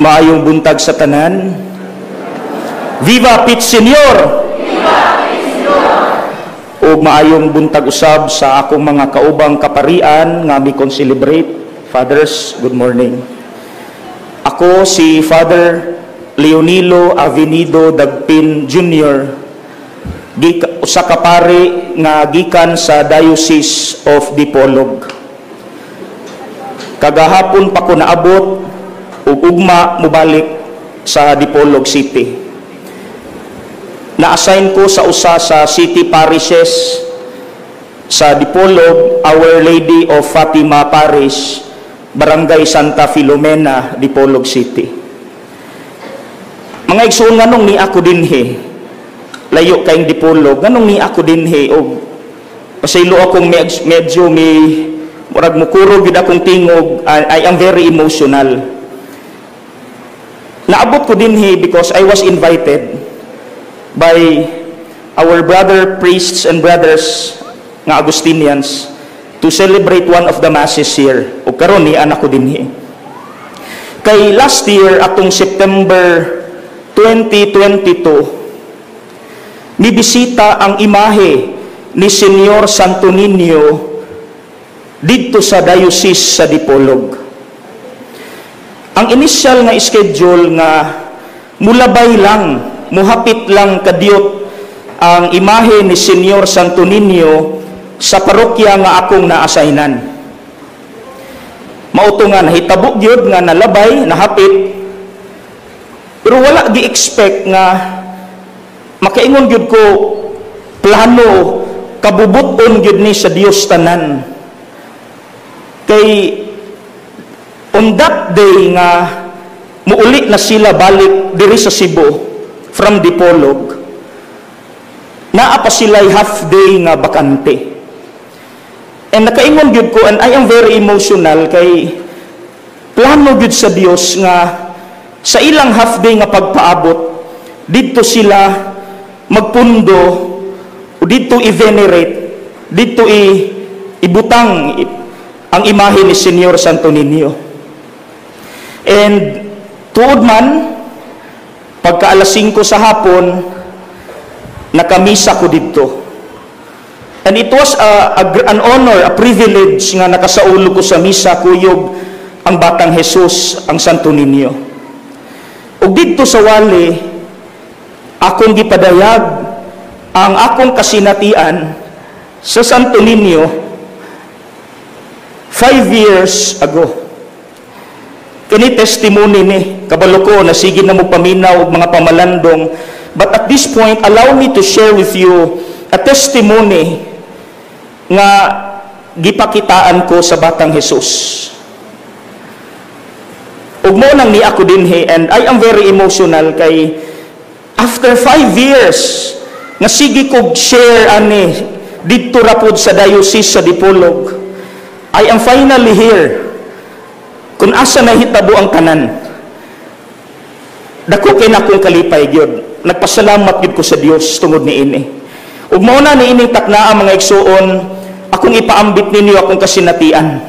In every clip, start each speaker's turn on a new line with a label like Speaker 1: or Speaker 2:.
Speaker 1: Maayong buntag sa tanan. Viva Pit Señor! Ug maayong buntag usab sa akong mga kaubang kaparian nga mi celebrate. Fathers, good morning. Ako si Father Leonilo Avenido Dagpin Jr., usa ka pari nga gikan sa Diocese of Dipolog. Kagahapon pa ko naabot ug ugma mobalik sa Dipolog City. Na-assign ko sa usa sa city parishes sa Dipolog, Our Lady of Fatima Parish, Barangay Santa Filomena, Dipolog City. Mga igsoon, nganong ni ako dinhi? Layo kayong Dipolog, nganong ni ako dinhi? Og pasaylo akong medyo may murag mukurog gyud akong tingog. I am very emotional. Naabot ko dinhi because I was invited by our brother priests and brothers nga Agustinians to celebrate one of the masses here. Ug karon ni anak ko dinhi. Kay last year, atong September 2022, mibisita ang imahe ni Señor Santo Niño didto sa Diocese sa Dipolog. Ang initial nga schedule nga mulabay lang, muhapit lang kadiyot ang imahe ni Señor Santo Niño sa parokya nga akong naassignan. Mao to nga nahitabo gyud nga nalabay, nahapit, pero wala gi-expect nga makaingon gyud ko, plano kabubuton gyud ni sa Dios tanan. Kay on that day nga muuli na sila balik diri sa Cebu from Dipolog, naa pa sila'y half day nga bakante. And nakaingon gyud ko, and I am very emotional, kay plano gyud sa Dios nga sa ilang half day nga pagpaabot didto sila magpundo o didto i-venerate, didto ibutang ang imahe ni Señor Santo Niño. And tuod man, pagka alas 5 sa hapon, nakamisa ko didto. And it was an honor, a privilege nga nakasaulo ko sa misa kuyog ang Batang Jesus, ang Santo Niño. Ug didto sa wali, akong gipadayag ang akong kasinatian sa Santo Niño 5 years ago. Kini testimony ni, kabalo ko na sige na mo paminaw og mga pamalandong, but at this point, allow me to share with you a testimony nga gipakitaan ko sa Batang Jesus. Ug mo nang ni ako dinhi, and I am very emotional kay after 5 years nga sige kog share ani didto ra pod sa Diocese sa Dipolog, I am finally here kung asa nahitabo ang tanan. Dako kay nakong kalipay gyud. Nagpasalamat gyud ko sa Dios tungod niini. Ug mao na niining taknaa, mga igsuon, akong ipaambit ninyo akong kasinatian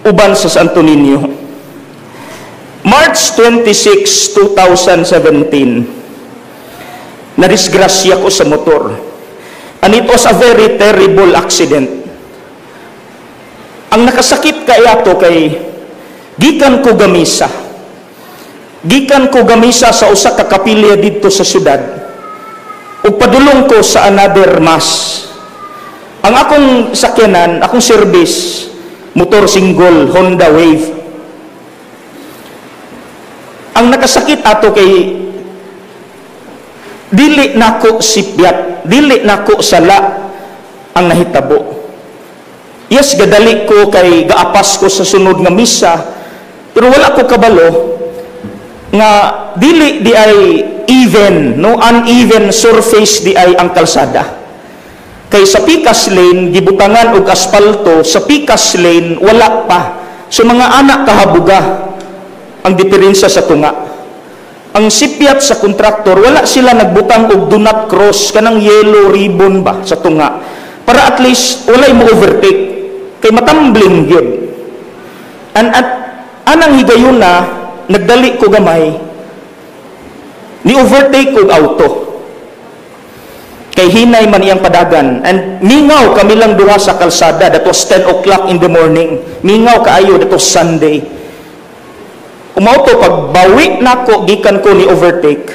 Speaker 1: uban sa Santo Niño. March 26, 2017, nadisgrasya ko sa motor. And it was a very terrible accident. Ang nakasakit kay ato kay gikan ko gamisa. Gikan ko gamisa sa usa ka kapilya didto sa syudad. Ug padulong ko sa another mass. Ang akong sakyanan, akong service, motor single, Honda Wave. Ang nakasakit ato kay dili nako sipyat, dili nako sala ang nahitabo. Yes, gadali ko kay gaapas ko sa sunod nga misa, pero wala ko kabalo nga dili di ay even, no, uneven surface di ay ang kalsada. Kay sa pikas lane gibutangan og asfalto, sa pikas lane wala pa. So mga anak kahabuga ang diferensya sa tunga. Ang sipyat sa kontraktor, wala sila nagbutang og do not cross, kanang yellow ribbon ba sa tunga, para at least walay mo overtake kay matambling gyud. And at anang higayuna nagdali ko gamay, ni overtake og auto. Kay hinay man iyang padagan. And mingaw kami lang duha sa kalsada. That was 10 o'clock in the morning. Mingaw kaayo, that was Sunday. Mao to pag bawi nako gikan ko ni overtake.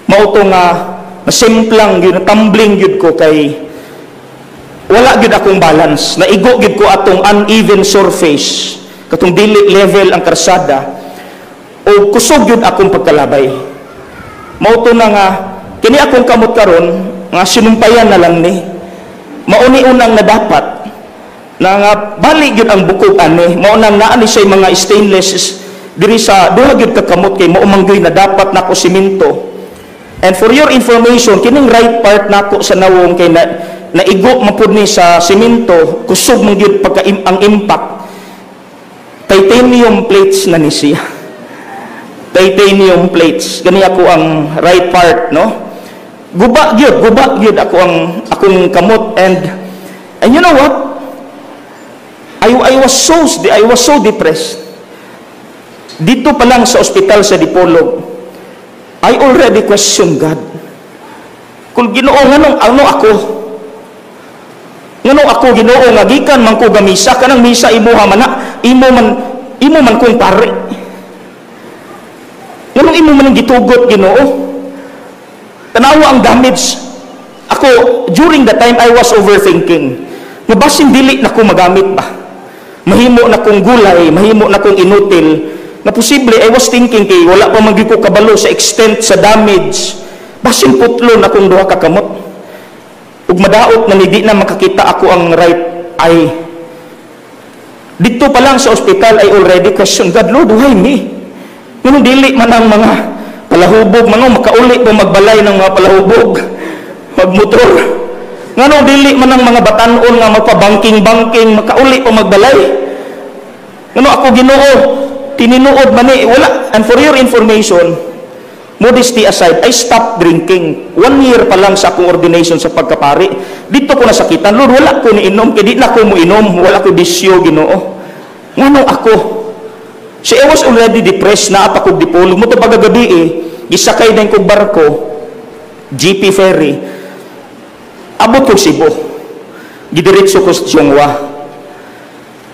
Speaker 1: Mao to nga masimplang gyud, tumbling gyud ko kay wala gyud akong balance. Naigo gyud ko atong uneven surface. Katong dili level ang karsada. O kusog gyud akong pagkalabay. Mao to na nga kini akong kamot karon nga sinumpayan na lang ni. Mao ni unang na dapat na nga bali gyud ang bukog ani. Mao nang naa ni siya mga stainless diri sa duha gyud ka kamot kay mao man gyud na dapat nako simento. And for your information, kining right part nako sa nawong kay na naigo man pud ni sa simento, kusog man gyud pagka ang impact. Titanium plates na ni siya. Titanium plates. Gani ako ang right part, no? Guba gyud ako ang akong kamot and you know what? I was so depressed. Dito pa lang sa ospital sa Dipolog, I already question God. Kung Ginoo, nganong ano ako? Nganong ako, Ginoo, nga gikan man ko gamisa, kanang misa imuha man na, imo man kong pare. Nganong imo man ang gitugot, Ginoo? Tanawa ang damage. Ako, during the time I was overthinking. Nga basin dili na ko magamit ba? Mahimo na kong gulay, mahimo na kong inutil. Nga posible, I was thinking kay wala pa man gyud ko kabalo sa extent sa damage. Basin putlo na kong duha ka kamot. Ug madaot na ni di na makakita ako ang right eye. Dito pa lang sa ospital I already question God, "Lord, why me? Nganong dili man ang mga palahubog, man makauli po magbalay ng mga palahubog, magmotor? Nganong dili man ang mga batanon nga magpa-banking-banking, makauli po magbalay? Ngano ako, Ginoo, tininuod man ni?" Wala. And for your information, modesty aside, I stopped drinking. One year pa lang sa akong ordination sa pagkapari. Dito ko nasakitan, "Lord, wala ko ni inom, kay di na ko mo inom, wala ko bisyo, Ginoo. Ngano ako?" So I was already depressed na pa kog Dipolog. Mao to pagkagabi eh, gisakay din kog barko, GP ferry, abot kog Cebu. Gidiretso ko sa Chong Hua.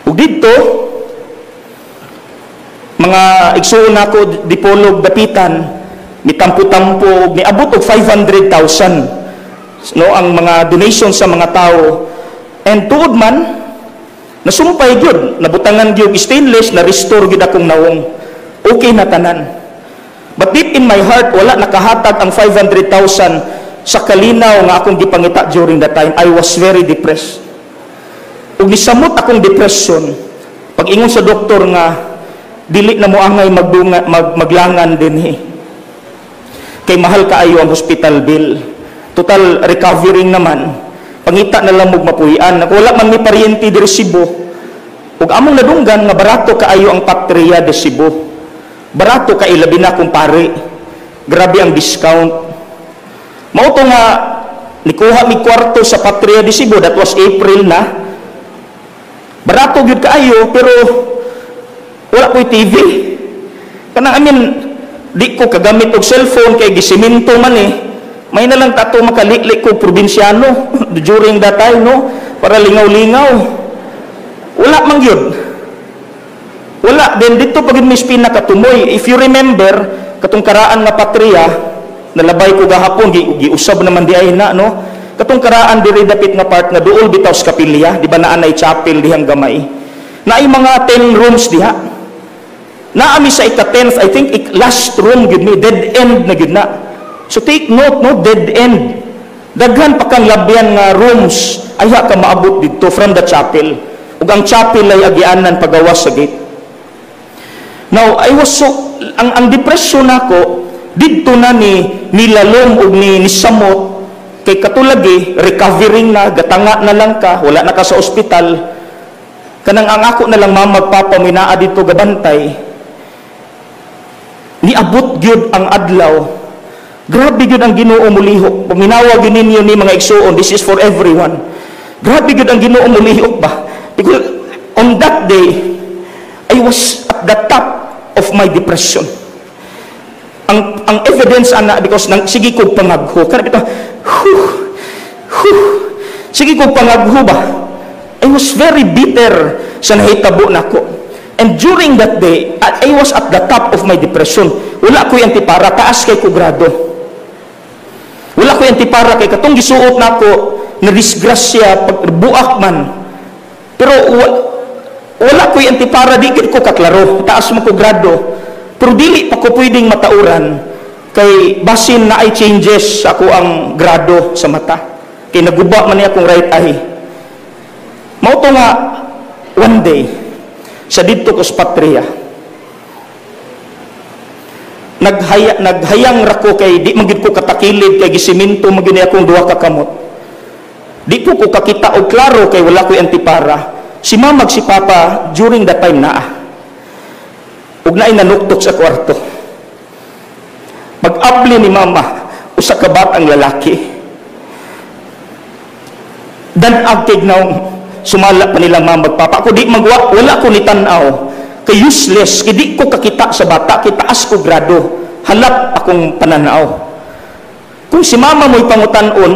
Speaker 1: Ug didto, mga igsuon nako Dipolog dapitan, mitampo-tampo, niabot og 500,000, no, ang mga donation sa mga tao. And tuod man, nasumpay gyud, nabutangan gyud stainless, na restore gyud akong nawong. Okay na tanan. But deep in my heart, wala nakahatag ang 500,000 sa kalinaw nga akong gipangita during that time. I was very depressed. Ug nisamot akong depression, pag ingon sa doktor nga dili na mo angay magdunga, maglangan dinhi. Kay mahal kaayo ang hospital bill. Total recovering naman. Pangita na lang og mapuy-an. Wala man mi paryente diri Cebu. Ug among nadunggan nga barato kaayo ang Patria de Cebu. Barato kay labi na kung pare. Grabe ang discount. Mao to nga nikuha mi kwarto sa Patria de Cebu, that was April na. Barato gyud kaayo pero wala ko'y TV. Kanang, I mean, di ko kagamit og cellphone kay gisiminto man eh. May na lang tato makaliklik ko probinsyano during that time, no? Para lingaw-lingaw. Wala man gyud. Wala. Then dito pag mis pinakatumoy. If you remember, katong karaan nga Patria, nalabay ko gahapon, giusab naman di ay na, no? Katong karaan diri dapit nga part nga duol bitaw sa kapilya, di ba naa nay chapel dihang gamay? Naay mga 10 rooms diha. Naami sa ika-10th, I think last room gyud mi, dead end na gyud na. So take note, no, dead end. Daghan pa kang labyan nga rooms ayha ka maabot didto from the chapel. Ug ang chapel ay agianan pagawas sa gate. Now, I was so ang depression nako didto na ni nilalom ug ni nisamot kay katulagi recovering na, gatanga na lang ka, wala na ka sa ospital, kanang ang ako na lang mama papa minaa dito gabantay. Niabot gyud ang adlaw, grabe gyud ang Ginoo mulihok. Paminawa gyud ninyo ni, mga igsuon, this is for everyone. Grabe gyud ang Ginoo mulihok ba, because on that day I was at the top. of my depression. Ang evidence ana, because nang sige kog pangagho kana bitaw, whew, whew, sige kog pangagho ba. I was very bitter sa nahitabo nako. And during that day, I was at the top of my depression. Wala ko'y antipara, taas kay ko grado. Wala ko'y antipara kay katong gisuot nako na disgrasya pag buak man. Pero wala ko'y antipara, di gid ko kaklaro, taas mo ko grado. Pero dili pa ko pwedeng matauran kay basin na ay changes ako ang grado sa mata. Kay naguba man niya akong right eye. Mao to nga one day sa didto ko sa Patria, naghayang ra ko kay di man gid ko katakilid kay gisiminto man gid akong duha ka kamot. Di ko kakita og klaro kay wala ko'y antipara. Si mama ug si papa during that time naa. Ug naay nanuktok sa kwarto. Pag-abli ni mama, usa ka batang lalaki. Dan-ag kay nawong, sumala pa nila mama ug papa. Ako di magwa, wala ko ni tan-aw. Kay useless, kay di ko kakita sa bata, kay taas ko grado. Halap akong pananaw. Kung si mama mo'y pangutan-on,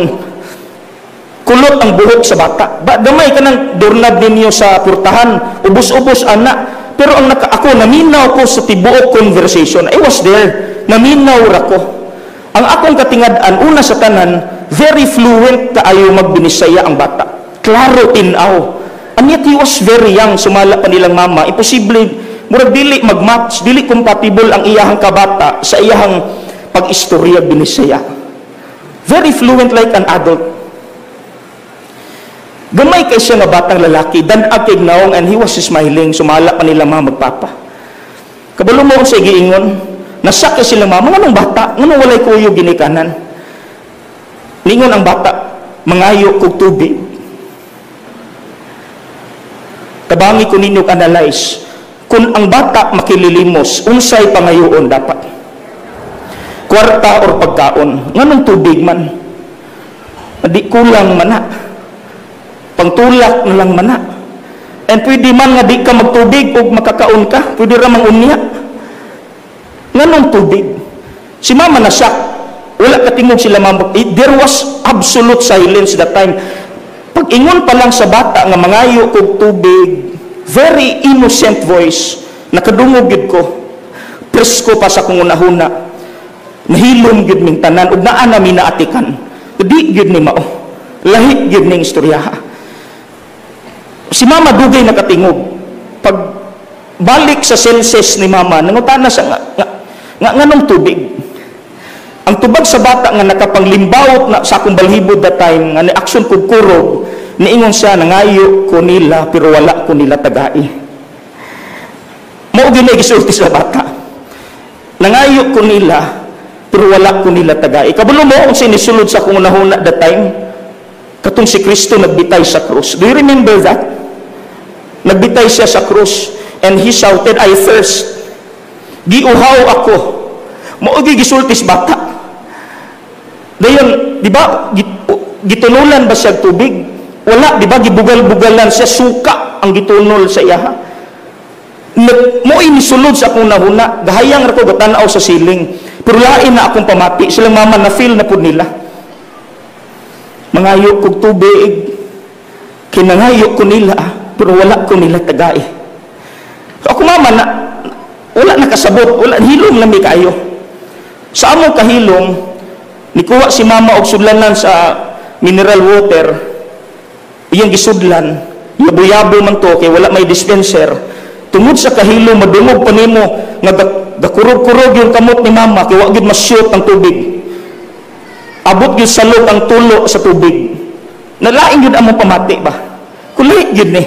Speaker 1: kulot ang buhok sa bata. Ba, gamay ka ng doorknob ninyo sa purtahan, ubos-ubos ana. Pero ang naka, ako, naminaw ko sa tibuok conversation. I was there. Naminaw ra ko. Ang akong katingad-an, una sa tanan, very fluent kaayo magbinisaya ang bata. Klaro tinaw. And yet he was very young, sumala pa nilang mama. Imposible, murag dili mag-match, dili compatible ang iyahang kabata sa iyahang pag-istorya binisaya. Very fluent, like an adult. Gamay kay siya nga batang lalaki, dan-ag kay naong, and he was smiling, sumala pa nila mama ug papa. Kabalo mo sa giingon, nasakit sila mama, nganong bata, nganong walay kuyog ginikanan? Ningon ang bata, "Mangayo kog tubig." Tabangi ko ninyo analyze, kung ang bata makililimos, unsay pangayoon dapat? Kwarta or pagkaon? Nganong tubig man? Di kulang man na. Pangtulak na lang man na. And pwede man nga di ka magtubig o makakaon ka, pwede ra mang unya. Nganong tubig? Si mama na shock. Wala katingog sila mama. There was absolute silence that time. Pag ingon pa lang sa bata nga mangayo kog tubig, very innocent voice, nakadungog gyud ko. Presko pa sa akong unahuna. Nahilom gyud ming tanan ug naa na mi naatikan. Di gyud ni mao. Lahi gyud ning istoryaha. Si mama dugay nakatingog. Pag balik sa senses ni mama, nangutana sa nga nganong tubig? Ang tubag sa bata nga nakapanglimbawot na sa akong balhibo that time, nga ni action kog kurog, niingon siya, "Nangayo ko nila pero wala ko nila tagai." Mao gyud gisulti sa bata. "Nangayo ko nila pero wala ko nila tagai." Kabalo mo kung sinisulod sa akong unahuna that time? Katong si Kristo nagbitay sa krus. Do you remember that? Nagbitay siya sa krus and he shouted, "I thirst." "Giuhaw ako." Mao gyud gisulti sa bata. Dayon, di ba, gitunulan ba siya tubig? Wala, di ba, gibugal-bugalan siya, suka ang gitunol sa iyaha. Mo inisulod sa akong nahuna, gahayang ra ko gatanaw sa siling. Pero lain na akong pamati, silang mama na feel na pud nila. "Mangayo kog tubig, kinangayo ko nila, pero wala ko nila tagai." Ako mama na, wala nakasabot, wala, hilom lami kaayo. Sa among kahilom, nikuha si mama og sudlanan sa mineral water, iyang gisudlan, yabo-yabo man to, kay wala may dispenser. Tungod sa kahilom, madungog pa nimo nga gakurog-kurog yung kamot ni mama, kay wa gyud masyot ang tubig. Abot gyud salog ang tulo sa tubig. Nalain gyud among pamati ba? Kulit gyud ni.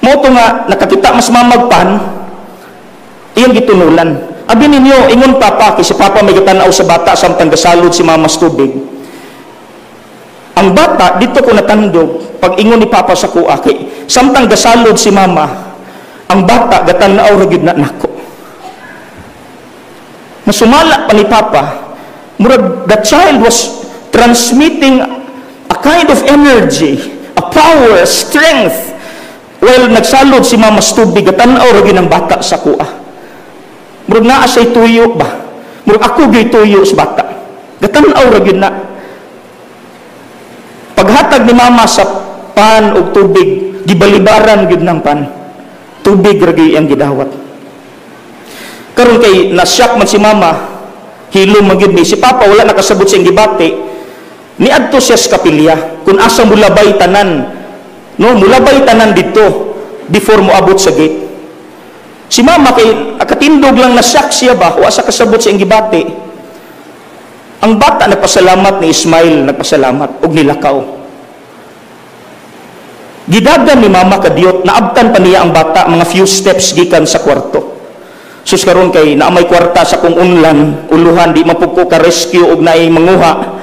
Speaker 1: Mao to nga nakakita mas mamagpan, iyang gitunulan. Abi ninyo, ingon papa, kay si papa may gitanaw sa bata samtang gasalod si mama sa tubig. Ang bata, dito ko natandog, pag ingon ni papa sa kuha, kay samtang gasalod si mama, ang bata gatanaw ra gyud na nako. Masumala pa ni papa, murag the child was transmitting a kind of energy, a power, a strength. While nagsalod si mama sa tubig, gatanaw ra gyud ang bata sa kuha. Murag naa siya'y tuyo ba? Murag ako gyud tuyo sa bata. Gatan-aw ra gyud na. Paghatag ni mama sa pan og tubig, gibalibaran gyud ng pan. Tubig ra gyud iyang gidawat. Karon kay na-shock man si mama, hilom man gyud ni si papa, wala nakasabot sa iyang gibati. Niadto siya sa kapilya kung asa mulabay tanan. No, mulabay tanan didto before moabot sa gate. Si mama kay akatindog lang, na-shock siya ba, wa sa kasabot sa iyang gibati. Ang bata nagpasalamat ni Ismail, nagpasalamat og nilakaw. Gidagan ni mama kadiyot, naabtan pa niya ang bata mga few steps gikan sa kwarto. Sus, karon kay naa may kwarta sa kong unlan, uluhan di man pud ko ka rescue og naay manguha.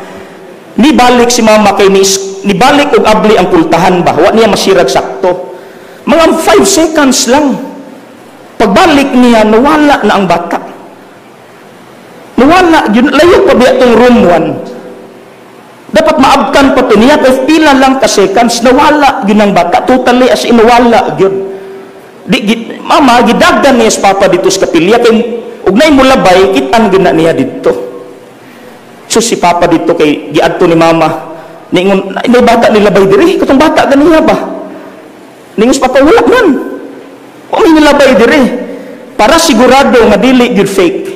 Speaker 1: Nibalik si mama kay ni nibalik og abli ang pultahan ba, wa niya masirag sakto. Mga 5 seconds lang. Pagbalik niya, nawala na ang bata. Nawala, yun, layo pa biya tong room 1. Dapat maabtan pa to niya, pero pila lang ka seconds, nawala yun ang bata. Totally, as in, nawala yun. Di, mama, gidagdan niya sa papa dito sa kapilya, kay ugnay mo labay, kitan gyud na niya dito. So si papa dito kay giadto ni mama, ningon, "May bata nilabay diri, katong bata ganiya ba?" Ningon sa papa, "Wala man. Wa may nilabay diri." Para sigurado nga dili gyud fake,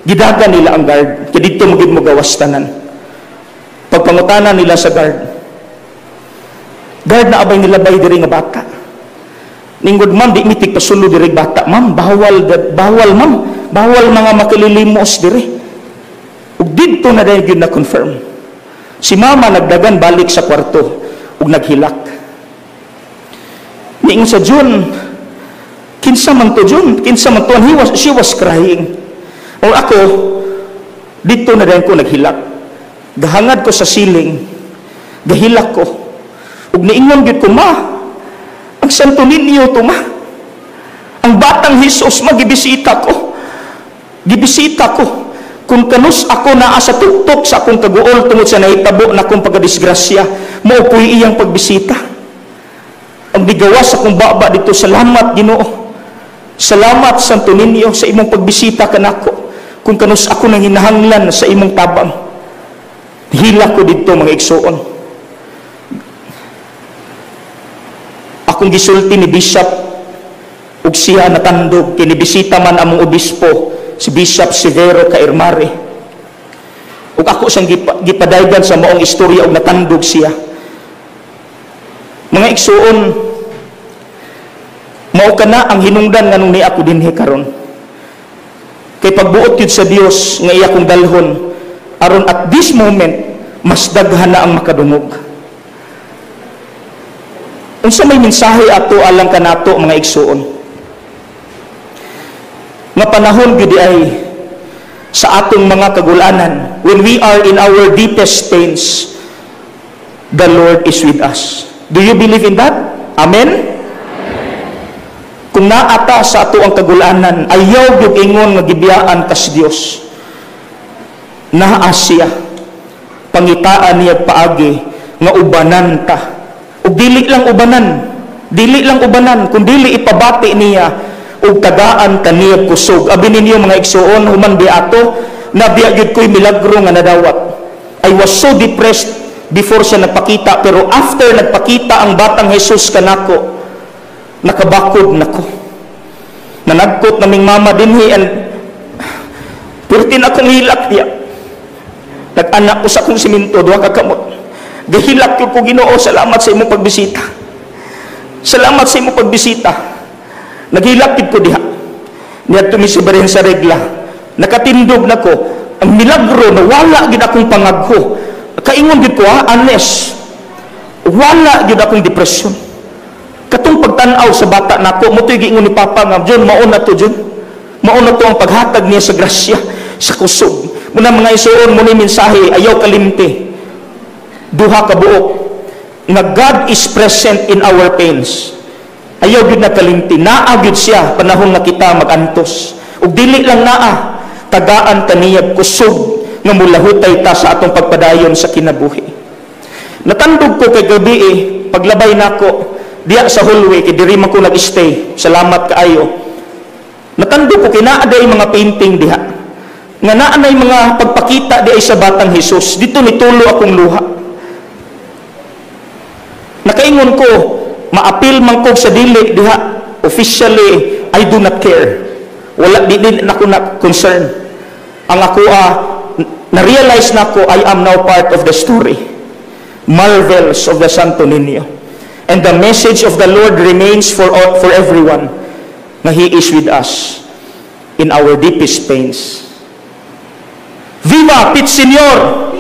Speaker 1: gidagan nila ang guard, kay didto mo gyud mo gawas tanan. Pagpangutana nila sa guard, "Guard, naa bay nilabay diri nga bata?" Ningon, "Ma'am, di mi tigpasulod diri bata, ma'am. Bawal, bawal, ma'am. Bawal mga makililimos diri." Ug didto na dahil gyud na confirm. Si mama nagdagan balik sa kwarto ug naghilak. Niingon sa June, "Kinsa man to, June? Kinsa man to?" And she was crying. O ako, didto na dayon ko naghilak. Gahangad ko sa ceiling. Gahilak ko. Ug niingon gyud ko, "Ma, ang Santo Niño to, ma. Ang batang Jesus, ma, gibisita ko. Gibisita ko. Kung kanus ako naa sa tuktok sa akong kaguol tungod sa nahitabo na akong pagkadisgrasya, mao po'y iyang pagbisita." Ang bigawas akong baba didto, "Salamat, Ginoo. Salamat, Santo Niño, sa imong pagbisita kanako. Kung kanus ako nang hinahanglan sa imong tabang." Hilak ko didto, mga igsuon. Akong gisulti ni Bishop ug siya natandog, kinibisita man among obispo si Bishop Severo Caermare. Ug ako siyang gipadaygan sa maong istorya ug natandog siya. Mga igsuon, mao kana ang hinungdan nganong ni ako dinhi karon. Kay pagbuot yun sa Dios nga iya kong dalhon aron at this moment mas daghan na ang makadungog. Unsa may mensahe ato alang kanato, mga igsuon? Nga panahon gyud ay sa atong mga kagulanan, when we are in our deepest pains, the Lord is with us. Do you believe in that? Amen? Kung naa ta sa ato ang kagulanan, ayaw gyud ingon nga gibiyaan kas Dios. Naa siya. Pangitaan niya paagi nga ubanan ta. Ug dili lang ubanan, dili lang ubanan, kun dili ipabati niya ug tagaan ka niya kusog. Abi ninyo, mga igsuon, human biato, nabiya gyud ko'y milagro nga nadawat. I was so depressed before siya nagpakita, pero after nagpakita ang batang Jesus kanako, nakabakod nako. Nanagkot naming mama dinhi and perti na akong hilak diya. Nag-anak ko sa akong siminto, duha ka kamot. Gahilak ko, "Ginoo, salamat sa imong pagbisita. Salamat sa imong pagbisita." Naghilak gid ko diha. Niadto mi sa Birhen sa Regla. Nakatindog na ko. Ang milagro na wala gid akong pangagho. Kaingon gid ko ha, honest. Wala gid akong depression. Katong pagtan-aw sa bata nako, mao to'y giingon ni Papa nga, "John, mao na to, John. Mao na to ang paghatag niya sa grasya, sa kusog." Muna, mga igsuon, mao ni mensahe, ayaw kalimti. Duha ka buok nga God is present in our pains. Ayaw gyud na kalimti, naa gyud siya panahon nga kita magantos. Ug dili lang naa, tagaan kaniya kusog nga mulahutay ta sa atong pagpadayon sa kinabuhi. Natandog ko kay gabi eh, paglabay nako diya sa hallway kay diri man ko nag-stay. Salamat kaayo. Natando ko kay naa diay mga painting diha. Nga naa nay mga pagpakita diay sa batang Jesus. Didto nitulo akong luha. Nakaingon ko, maapil man ko sa dili diha, officially, I do not care. Wala, di nako na concern. Ang ako, na-realize na ko, I am now part of the story. Marvels of the Santo Niño. And the message of the Lord remains for everyone na He is with us in our deepest pains. Viva Pit Señor!